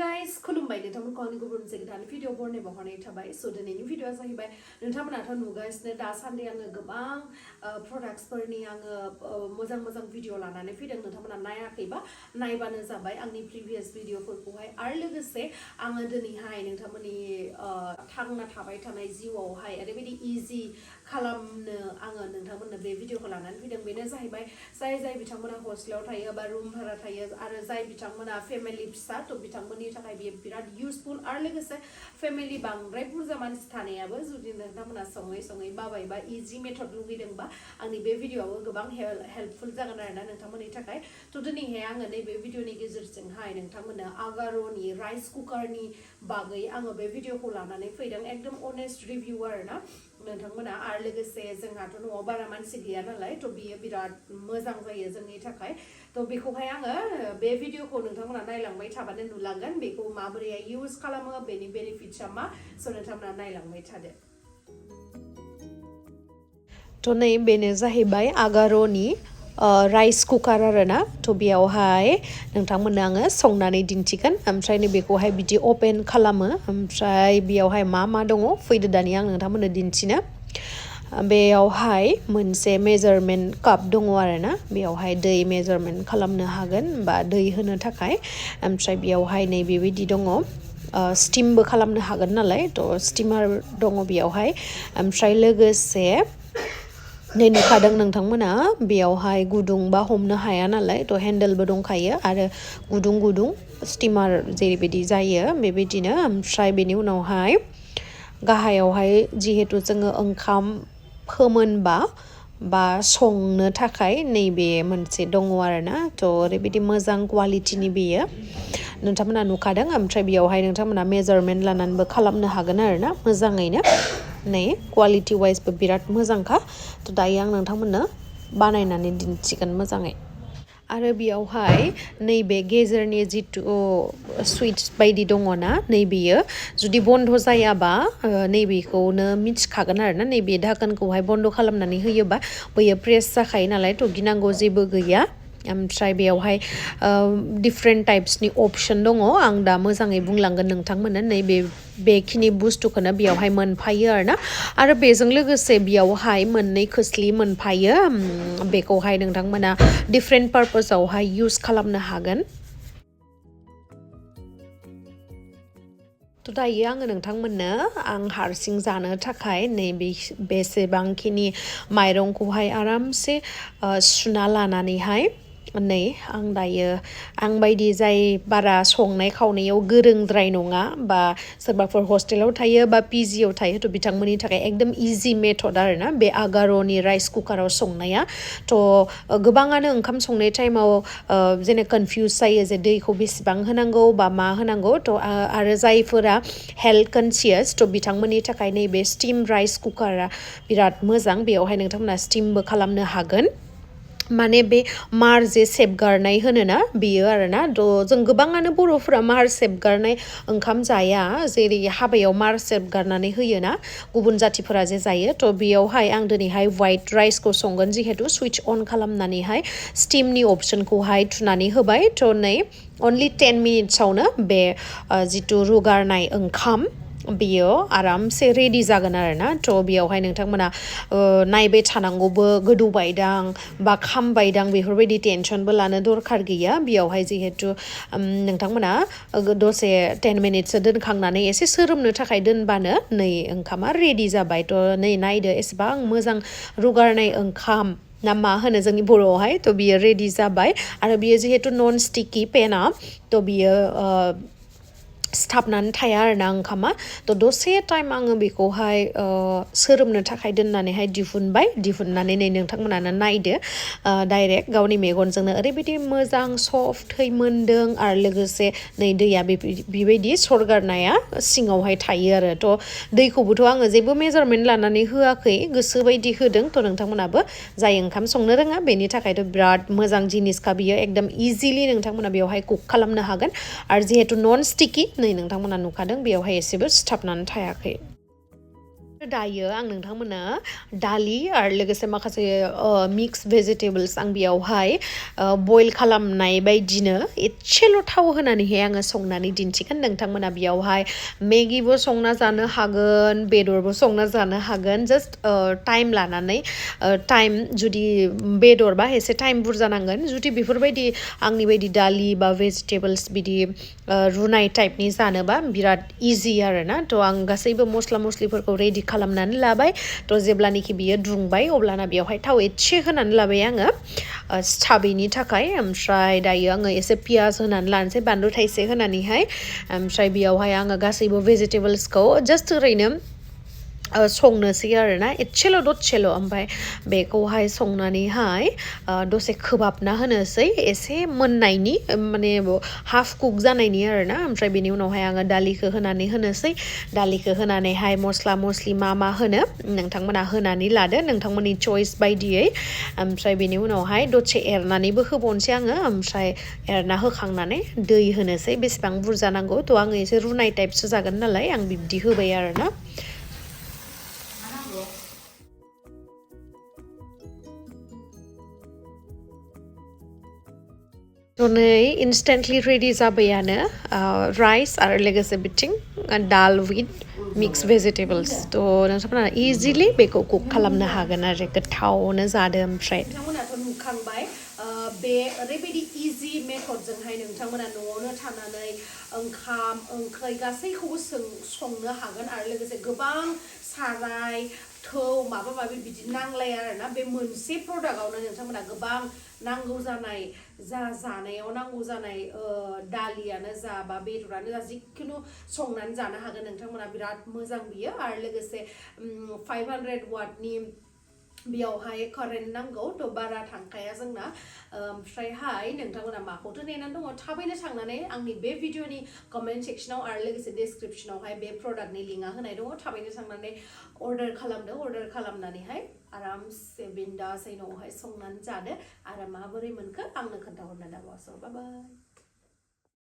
guys, खुलुमबाय नोंथांमोनखौ आंनि गुबुन मोनसे गोदान भिडिअ बरनाय बावहरनाय थाबाय स' दिनैनि भिडिअआ जाहैबाय नोंथांमोनाथ' नुगासिनो दासान्दि आङो गोबां प्रडाक्ट्सफोरनि आङो मोजां मोजां भिडिअ लानानै फैदों नोंथांमोना नायाखैबा नायबानो जाबाय आंनि प्रिभियास भिडिअफोरखौहाय आरो लोगोसे आङो दिनैहाय नोंथांमोननि थांना थाबाय थानाय जिउआवहाय ओरैबायदि इजि खालामनो आङो नोंथांमोननो बे भिडिअखौ लानानै फैदों बेनो जाहैबाय जाय बिथांमोना हस्टेलाव थायो बा रुम भारा थायो आरो जाय बिथांमोना फेमिलि फिसा थ' बिथांमोननि थाखाय बेयो बिराद इउजफुल आरो लोगोसे फेमिलि बांद्राय बुरजा मानसि थानायाबो जुदि नोंथांमोना सङै बाबाय बा इजि मेथड लुगैदोंबा आंनि बे भिडिअआबो गोबां हेल्पफुल जागोन आरोना नोंथांमोननि थाखाय थ' दिनैहाय आङो नैबे भिडिअनि गेजेरजोंहाय नोंथांमोननो आगार'नि राइस कुकारनि बागै आङो बे भिडिअखौ लानानै फैदों एकदम अनेस्ट रिभिउ आरोना नोंथांमोना आरो लोगोसे जोंहाथ' न'आव बारा मानसि गैया नालाय थ' बियो बिराद मोजां जायो जोंनि थाखाय थ' बेखौहाय आङो बे भिडिअखौ नोंथांमोना नायलांबाय थाबानो नुलांगोन बेखौ माबोरैहाय इउज खालामो बेनि बेनिफिट्सआ मा स' नोंथांमोना नायलांबाय थादो थ' नै बेनो जाहैबाय आगार'नि राइस कुकार आरोना थ' बेयावहाय नोंथांमोननो आङो संनानै दिन्थिगोन ओमफ्राय बेखौहाय बिदि अपेन खालामो ओमफ्राय बेयावहाय मा दङ फैदो दानि आं नोंथांमोननो दिन्थिनो बेयावहाय मोनसे मेजारमेन्ट काप दङ आरोना बेयावहाय दै मेजारमेन्ट खालामनो हागोन बा दै होनो थाखाय ओमफ्राय बेयावहाय नै बेबायदि दङ स्टिमबो खालामनो हागोन नालाय थ' स्टिमार दङ बेयावहाय ओमफ्राय लोगोसे नै नुखादों नोंथांमोना बेयावहाय गुदुं बा हमनो हाया नालाय थ' हेन्देलबो दंखायो आरो गुदुं स्टिमार जेरैबायदि जायो बेबायदिनो ओमफ्राय बेनि उनावहाय गाहायावहाय जिहेतु जोङो ओंखाम फोमोनबा बा संनो थाखाय नैबे मोनसे दङ आरोना थ' ओरैबायदि मोजां क्वालिटिनि बेयो नोंथांमोना नुखादों ओमफ्राय बेयावहाय नोंथांमोना मेजारमेन्ट लानानैबो खालामनो हागोन आरोना मोजाङैनो नै क्वालिटि वाइसबो बिराद मोजांखा थ' दायो आं नोंथांमोननो बानायनानै दिन्थिगोन मोजाङै आरो बेयावहाय नैबे गेजेरनि जिथु सुइट्स बायदि दङना नैबेयो जुदि बन्द जायाबा नैबेखौनो मिथिखागोन आरोना नैबे धाकोनखौहाय बन्द खालामनानै होयोबा बैयो प्रेस जाखायो नालाय थ' गिनांगौ जेबो गैया ओमफ्राय बेयावहाय डिफरेन्ट टाइप्सनि अपसन दङ आं दा मोजाङै बुंलांगोन नोंथांमोननो नैबे बेखिनि बुस्थुखौनो बेयावहाय मोनफायो आरो बेजों लोगोसे बेयावहाय मोननै खोस्लि मोनफायो बेखौहाय नोंथांमोना डिफरेन्ट पारपसावहाय इउज खालामनो हागोन थ' दायो आङो नोंथांमोननो आं हारसिं जानो थाखाय नैबे बेसेबांखिनि माइरंखौहाय आरामसे सुना लानानैहाय नै आं दायो आं बायदि जाय बारा संनाय खावनायाव गोरोंद्राय नङा बा सोरबाफोर हस्टेलाव थायो बा पिजिआव थायो थ' बिथांमोननि थाखाय एकदम इजि मेथड आरोना बे आगार'नि राइस कुकाराव संनाया थ' गोबाङानो ओंखाम संनाय टाइमाव जेने कनफिउज जायो जे दैखौ बेसेबां होनांगौ बा मा होनांगौ थ' आरो जायफोरा हेल्थ कनसियास थ' बिथांमोननि थाखाय नैबे स्टिम राइस कुकारा बिराद मोजां बेयावहाय नोंथांमोना स्टिमबो खालामनो हागोन माने बे मार जे सेबगारनाय होनोना बेयो आरोना जों गोबाङानो बर'फोरा मार सेबगारनाय ओंखाम जाया जेरै हाबायाव मार सेबगारनानै होयोना गुबुन जातिफोरा जे जायो थ' बेयावहाय आं दिनैहाय वाइट राइसखौ संगोन जिहेतु सुइच अन खालामनानैहाय स्टिमनि अपसनखौहाय थुनानै होबाय थ' नै अनलि 10 मिनिट्सआवनो बे जिथु रुगारनाय ओंखाम बेयो आरामसे रेडि जागोन आरोना थ' बेयावहाय नोंथांमोना नायबाय थानांगौबो गोदौबायदां बा खामबायदां बेफोरबायदि टेनसनबो लानो दरखार गैया बेयावहाय जिहेतु नोंथांमोना दसे 10 मिनिटसो दोनखांनानै एसे सोरोमनो थाखाय दोनबानो नै ओंखामा रेडि जाबाय थ' नै नायदो एसेबां मोजां रुगारनाय ओंखाम ना मा होनो जोंनि बर'आवहाय थ' बियो रेडि जाबाय आरो बियो जिहेतु नन स्टिकी पेना थ' बियो सिथाबनानै थाया आरोना ओंखामा थ' दसे टाइम आङो बेखौहाय सोरोमनो थाखाय दोननानैहाय दिहुननानै नै नोंथांमोनानो नायदो डाइरेक्ट गावनि मेगनजोंनो ओरैबायदि मोजां सफ्टहै मोनदों आरो लोगोसे नै दैया बेबायदि सरगारनाया सिङावहाय थायो आरो थ' दैखौबोथ' आङो जेबो मेजारमेन्ट लानानै होआखै गोसो बायदि होदों थ' नोंथांमोनाबो जाय ओंखाम संनो रोङा बेनि थाखायथ' बिराद मोजां जिनिसखा बियो एकदम इजिलि नोंथांमोना बेयावहाय कुक खालामनो हागोन आरो जिहेतु नन स्टिकी नै नोंथांमोना नुखादों बेयावहाय एसेबो सिथाबनानै थायाखै दायो आं नोंथांमोना दालि आरो लोगोसे माखासे मिक्स भेजिटेबल्स आं बेयावहाय बयल खालामनाय बायदिनो एसेल' थाव होनानैहाय आङो संनानै दिन्थिगोन नोंथांमोना बेयावहाय मेगिबो संना जानो हागोन बेदरबो संना जानो हागोन जास्ट टाइम लानानै टाइम जुदि बेदरबा एसे टाइम बुरजा नांगोन जुदि बेफोरबायदि आंनि बायदि दालि बा भेजिटेबल्स बिदि रुनाय टाइपनि जानोबा बिराद इजि आरोना थ' आं गासैबो मस्ला मस्लिफोरखौ रेडि खालामनानै लाबाय थ' जेब्लानाखि बियो दुंबाय अब्लाना बेवहाय थाव एसे होनानै लाबाय आङो सिथाबैनि थाखाय ओमफ्राय दायो आङो एसे पियाज होनानै लानोसै बानलु थाइसे होनानैहाय ओमफ्राय बेयावहाय आङो गासैबो भेजिटेबल्सखौ जास्ट ओरैनो संनोसै आरोना एसेल' दसेल' ओमफ्राय बेखौहाय संनानैहाय दसे खोबहाबना होनोसै एसे मोननायनि माने हाफ कुक जानायनि आरोना ओमफ्राय बेनि उनावहाय आङो दालिखौ होनानै होनोसै दालिखौ होनानैहाय मस्ला मस्लि मा होनो नोंथांमोना होनानै लादो नोंथांमोननि चइस बायदियै ओमफ्राय बेनि उनावहाय दसे एरनानैबो होबावनोसै आङो ओमफ्राय एरना होखांनानै दै होनोसै बेसेबां बुरजा नांगौ थ' आङो एसे रुनाय टाइपसो जागोन नालाय आं बिब्दि होबाय आरोना नै इन्स्टेन्टलि रेडि जाबायानो राइस आरो लोगोसे बिथिं दाल विथ मिक्स भेजिटेबल्स थ' नोंथांमोना इजिलि बेखौ कुक खालामनो हागोन आरो गोथावनो जादो ओमफ्राय नोंथांमोनाथ' नुखांबाय बे ओरैबायदि इजि मेथडजोंहाय नोंथांमोना न'आवनो थानानै ओंखाम ओंख्रि गासैखौबो संनो हागोन आरो लोगोसे गोबां साराय थौ माबा माबि बिदि नांलाया आरोना बे मोनसे प्रडाक्टआवनो नोंथांमोना गोबां नांगौ जानाय जानायाव नांगौ जानाय दालियानो जा बा बेदरानो जा जिखुनु संनानै जानो हागोन नोंथांमोना बिराद मोजां बियो आरो लोगोसे 500 वाटनि बेयावहाय कारेन्ट नांगौ थ' बारा थांखाया जोंना ओमफ्रायहाय नोंथांमोना माखौथो नेनानै दङ थाबैनो थांनानै आंनि बे भिडिअनि कमेन्ट सेक्सनाव आरो लोगोसे डिसक्रिपसनावहाय बे प्रडाक्टनि लिंकआ होनाय दङ थाबैनो थांनानै अर्डार खालामदो अर्डार खालामनानैहाय आरामसे बिन्दासै न'आवहाय संनानै जादो आरो माबोरै मोनखो आंनो खोन्थाहरनो दाबावसो बाय बाय